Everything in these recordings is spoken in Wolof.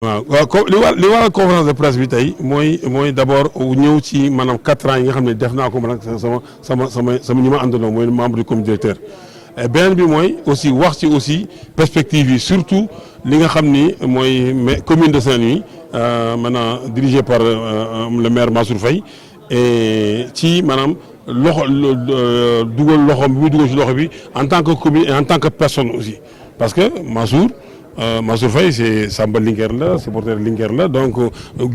waaw li war conférence de presse bi tey mooy d'abord ñëw ci maanaam 4 ans yi nga xam ne def naa ko man ak sama ñi ma àndandoo mooy membre du comité directeur beneen bi mooy aussi wax ci aussi perspective yi surtout li nga xam ni mooy commune de Saint-Louis maintenant dirigée par le maire Mansour Faye et ci maanaam dugal loxoom bi muy dugal ci loxo bi en tant que commune et en tant que personne aussi parce que Mansour Faye c'est Samba Linguère la supporter Linguère la donc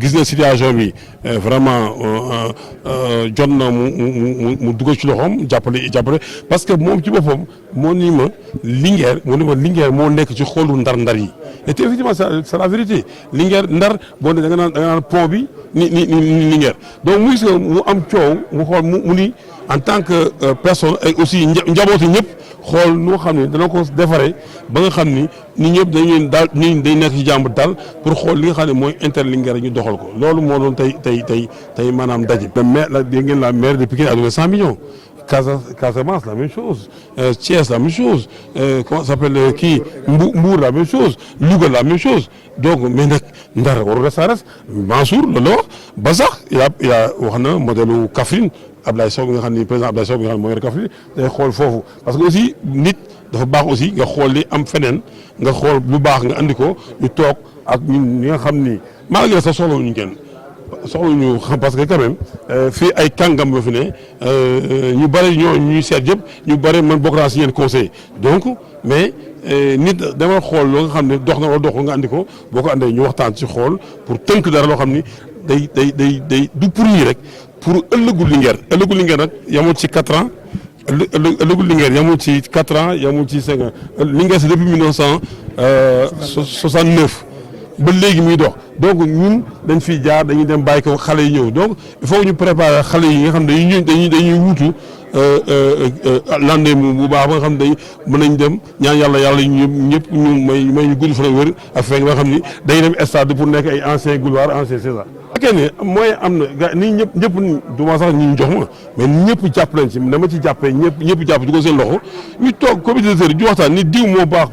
gis na situation bi vraiment jot na mu dugal ci loxoom jàppale parce que moom ci boppam moo ni ma Linguère moo nekk ci xoolu ndar yi et effectivement c'est la vérité Linguère ndar boo ne da nga naan pont bi ni Linguère donc mu gis nga mu am coow mu xool mu ni en tant que personne et aussi njabootu ñëpp xool noo xam ne dana ko defaree ba nga xam ni nit ñëpp dañuy daal nit day nekk ci jàmm daal pour xool li nga xam ne mooy interlinguère ñu doxal ko loolu moo doon tey maanaam daje. mais la dégg ngeen la maire de Pikine a donné 100 millions Casamance la même chose Thiès la même chose comment ça s'appelle kii Mbour la même chose Louga la même chose donc mais nag Ndar warul sa res Mansour loolu wax ba sax il a wax na modèle Kaffrine Ablaye Sow bi nga xam ni président Ablaye Sow bi nga xam ne moo yor Kaffrine day xool foofu parce que aussi nit dafa baax aussi nga xool li am feneen nga xool lu baax nga andi ko ñu toog ak ñun ñi nga xam ni maa ngi sax soxlawuñu kenn soxlawuñu xam parce que quand même fii ay kàngam ba fi ne ñu bëri ñuy seet yëpp ñu bëri man bokk naa si yéen conseil donc mais nit dama xool loo nga xam ne dox na wala doxul nga andi ko boo ko andee ñu waxtaan ci xool pour tënk dara loo xam ni day du pour yi rek pour ëllëgu Linguère nag yamul ci 4 ans ëllëgu Linguère yamul ci 4 ans yamul ci 5 ans Linguère c'est depuis 1969 ba léegi muy dox donc ñun dañ fiy jaar dañuy dem bàyyi ko xale yi ñëw donc il faut ñu préparer xale yi nga xam ne dañuy wuutu lande bu baax ba nga xam ne mën nañ dem ñaan yàlla ñëpp ñu may ñu gudd fan wér ak fekk nga xam ni dañuy dem stade pour nekk ay ancien gloire ancien César. fekkee ne mooy am na gars nii ñëpp duma sax ñu jox ma mais ñëpp jàpp nañ ci dama ci jàppee ñëpp jàpp dugal seen loxo ñu toog comité de di waxtaan ni diw moo baax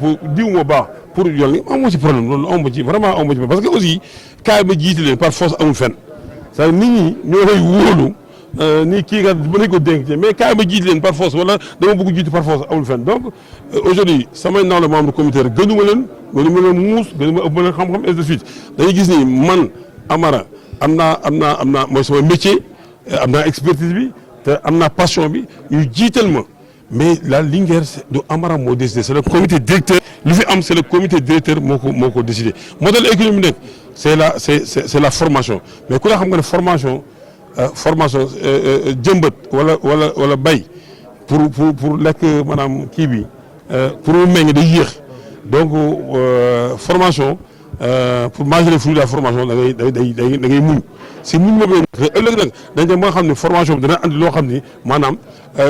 pour yoon li amoo ci problème loolu amoo ci vraiment amoo ci parce que aussi kaay ma jiite leen par force amul fenn c'est-à-dire nit ñi ñoo lay wóolu nii kii kat ba nañ ko dénk mais kaay ma jiite leen par force wala dama bëgg jiite par force amul fenn donc aujourd'hui samay naaw la membre comité rek gënuma leen muus gënuma ëpp ma leen xam-xam et de suite dañuy gis ni man Amara am naa mooy sama métier am naa expertise bi te am naa passion bi ñu jiital ma mais la Linguère du Amara moo décidé c'est le comité directeur lu fi am c'est le comité directeur moo ko décidé modèle économique nag c'est la formation mais ku la xam nga ne formation jëmbat wala bay pour lekk maanaam kii bi pour mu meññ day yéex donc formation pour manger les fruits de la formation da ngay muñ si muñ boobu nag ëllëg nag dañ dem ba nga xam ne formation bi dana andi loo xam ni maanaam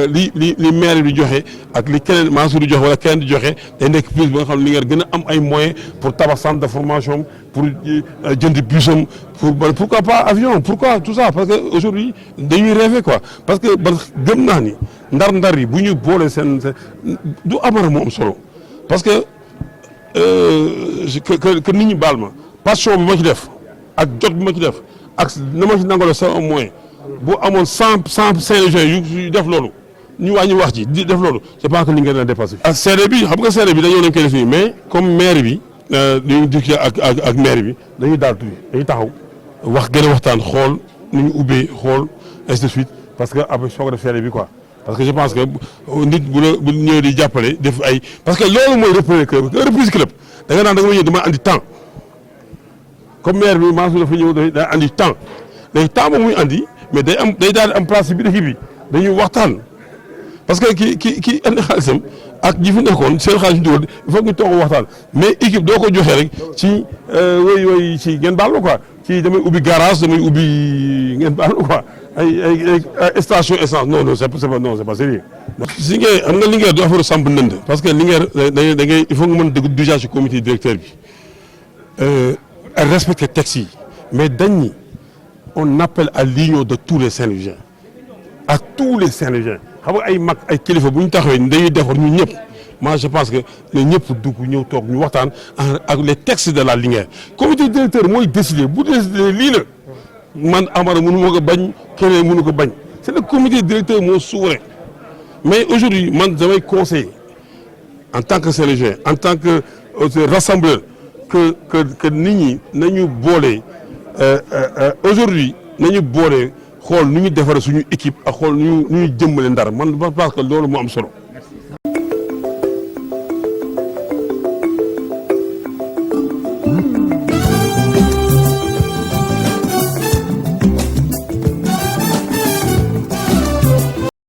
li maire bi joxe ak li keneen Mansour di joxe wala keneen di joxe day nekk plus ba nga xam ne li ngeen gën a am ay moyens pour tabax centre de formation pour jënd busam pourquoi pas avion pourquoi tout ça parce que aujourd'hui dañuy rêver quoi parce que ba gëm naa ni ndar yi bu ñu boole seen du Amara moo am solo parce que que nit ñi baal ma passion bi ma ci def ak jot bi ma ci def ak na ma ci nangalo sa moyen bu amoon 100 Saint-Louisiens yu def loolu ñu wàññi wax ci di def loolu je pense que li ngeen a dépassé. seede bi xam nga seede bi dañoo leen koy def nii mais comme maire bi dañuy discuter ak maire bi dañuy daal tuuti dañuy taxaw gën a waxtaan xool nu ñu ubbee xool ainsi de suite parce que après soog a def seede bi quoi. parce que je pense que nit bu ñëwee di jàppale def ay parce que loolu mooy reprise club da nga naan da nga ñëw dama andi temps comme maire bi Mansour dafa ñëw day andi temps léegi temps moom muy andi mais day daal di am place ci biir équipe bi dañuy waxtaan parce que ki andi xaalisam ak ñi fi nekkoon seen xaalis ñu dugal il faut que ñu toog waxtaan mais équipe doo ko joxee rek ci woy ci ngeen baal ma quoi ci damay ubbi garage damay ubbi ngeen baal ma quoi ay station essence non c'est pas sérieux. si ngeen xam nga Linguère du affaire samp ndënd parce que Linguère da ngay il faut nga mën a déglu déjà ci comité directeur bi respecter texte yi mais dañ ni on appelle à l'union de tous les Saint-Louisiens ak tous les Saint-Louisiens xam nga ay mag ay kilifa bu ñu taxawee dañuy defar ñun ñëpp moi je pense que ne ñëpp dugg ñëw toog ñu waxtaan ak les textes de la Linguère comité directeur mooy décider bu décider lii la man Amara mënu ma ko bañ keneen mënu ko bañ c'est le comité directeur moo souverain mais aujourd'hui man damay conseiller en tant que Sénégalais en tant que rassembleur que nit ñi nañu boole aujourd'hui nañu boole xool nu ñu defaree suñu équipe ak xool nu ñu jëmmale Ndar man parce que loolu moo am solo.